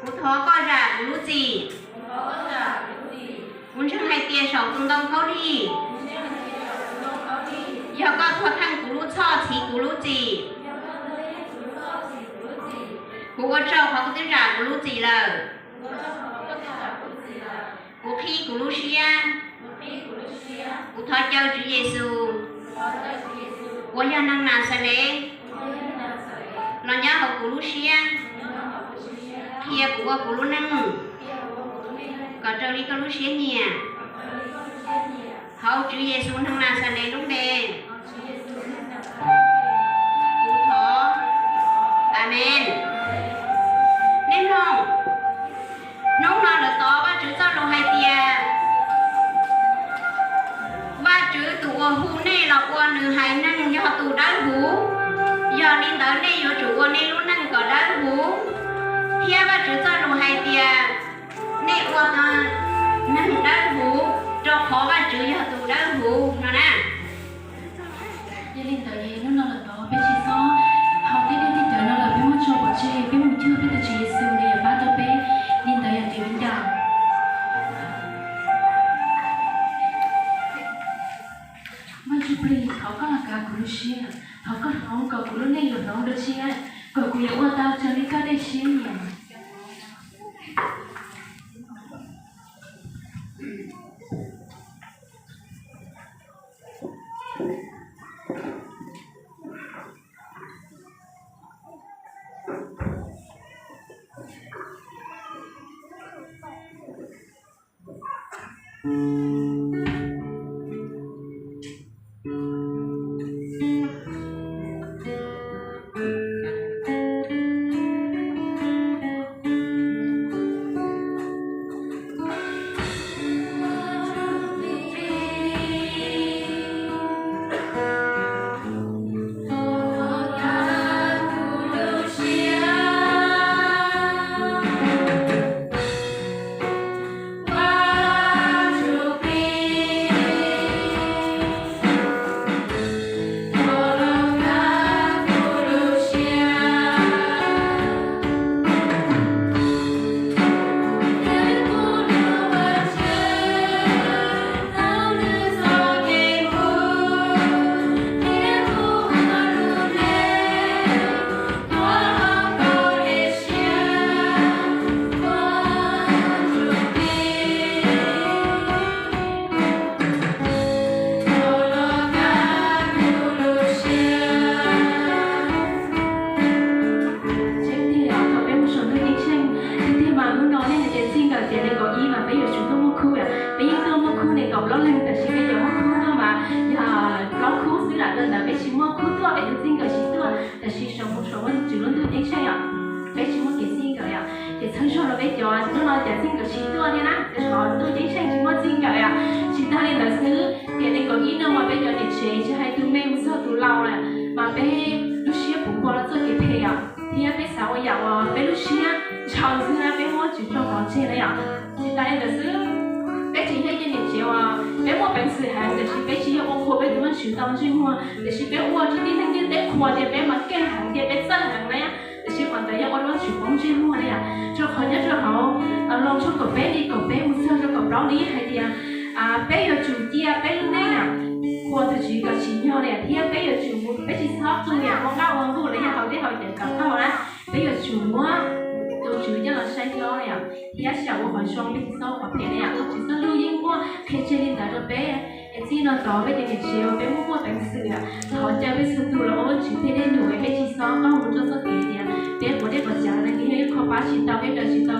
Kuv thov koj zam kuv lub txim. Kuv ntseeg hais tias saum tus ntoo khaub lig, yog koj tuag theej kuv lub txhoj txhiv kuv lub txim. Kuv ua tsaug qhov koj twb zam kuv lub txim lawm. Kuv qhib kuv lub siab. Kuv thov caw Tswv Yexus uas yog neeg Naxales los nyob hauv kuv lub siab, qhia kuv ua kuv lub neej kom raws li koj lub siab nyiam. Hauv Tswv Yexus neeg Naxales lub npe, kuv thov. Amees. Nej mloog, hnub no lawv tov Vajtswv txoj lus hais tias Vajtswv tus uas hu nej los ua nws haiv neeg yog tus dawb huv. Yog li ntawd nej yuav tsum ua nej lub neej kom dawb huv, thiab Vajtswv txoj lus hais tias nej ua neeg dawb huv, rau qhov Vajtswv yog tus dawb huv no na. Yog li ntawd hnub no lawm tod peb tsis txhob haus tej dej tej cawv no lawm, peb muab tso pov tseg, peb mus cuag peb tus Tswv Yexus nws yuav pab tau peb. Li ntawd yog tias viv ncaus. Vajtswv plig, thov koj los kav kuv lub siab, thov koj hloov kom kuv lub neej yuav hloov dua tshiab, kom kuv yuav ua tau raws li koj tej siab nyiam. Tseeb tiag, thaum peb mus saum ntuj ceeb tsheej, tiag tiag mas hnub no nej hais tias txij nkawm tiam nees nkaum ib mas peb yuav tsum tuaj muaj khub yom. Peb yeej tuaj muaj khub nees nkaum plaub leeg, tab sis peb cov muaj khub tuaj mas yog plaub khub xwb, lam ntawd peb tsis muaj khub tuaj, peb tus txij nkawm tsis tuaj. Tab sis saum mus saum muaj tus Tswv lub ntuj ceeb tsheej yom, peb tsis muaj kev txij nkawm yom. Ces txhawb zog rau peb cov hnub no cov txij nkawm tsis tuaj thiab na, rau qhov ntuj ceeb tsheej tsis muaj txij nkawm yom. Tsis tag li ntawd xwb, tiam nees nkaum ib no mas peb cov niam tsev tsis hais tus me mus txog tus laus lawm mas peb lub siab puv npo rau txoj kev phem yom, thiab peb xav ua yam uas peb lub siab ntshaw xwb na, peb muab Tswv tso pov tseg na yom. Tsis tas li ntawd xwb, peb tseem yog cov niam tsev uas peb muaj peev xwm heev, tiam sis peb tsis yog ua qhuas peb tus Vajtswv tau ntsej muag, tiam sis peb ua rau tib neeg ntiaj teb qhuas tias peb mas keej heev thiab peb txawj heev na, tiam sis qhov ntawd yog ua rau Vajtswv poob ntsej muag na yom. Rau qhov nyob rau hauv Loos tshooj kaum peb li kaum peb mus txog rau kaum plaub nws hais tias peb yuav tsum cia peb lub neej qhuas tus Tswv kom tsim nyog na, thiab peb yuav tsum, peb tsis txhob qw niam ua nqaj ua nqug los yog haus dej haus cawv kom tau na. Peb yuav tsum muab tus Tswv coj los saib hlob na yom, thiab xyaum ua qhov zoo, peb tsis txhob qhov phem na yom. Tus Tswv txoj lus yeej muaj qhia tseg li ntawd rau peb. Es txij no tod peb cov niam tsev uas peb muaj muaj peev xwm thov caw peb txhua tus los ua Vajtswv tej dej num, peb tsis txhob qaug mus rau txoj kev tias peb quav dej quav cawv na, nws yog ib qho pab tsis tau peb, peb tsis tau